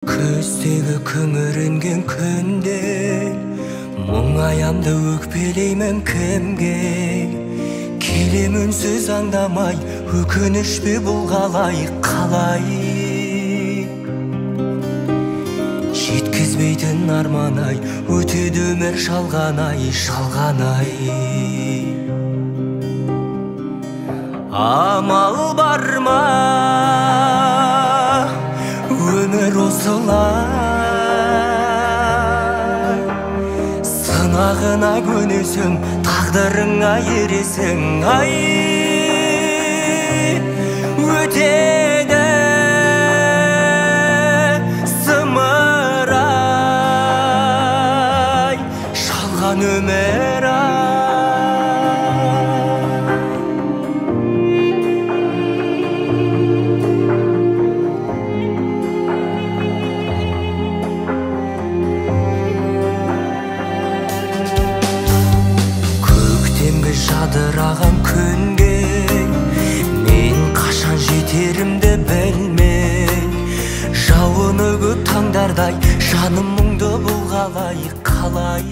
Күздегі күңіренген күнде мұңаямды, өкпелеймін кімге? Келем үнсіз аңдамай, өкініш пе бұл, қалай, қалай? Жеткізбейтін арман ай, өтеді өмір жалған ай, жалған ай. Амал бар ма, өмір осылай, сынағына көнесің, тағдырыңа ересің ай. Өтеді зымырай жалған өмір ай. Көктемгі жадыраған күнге мен қашан жетерімді білмей, жауыны көп таңдардай, жаным мұңды, бұл қалай, қалай?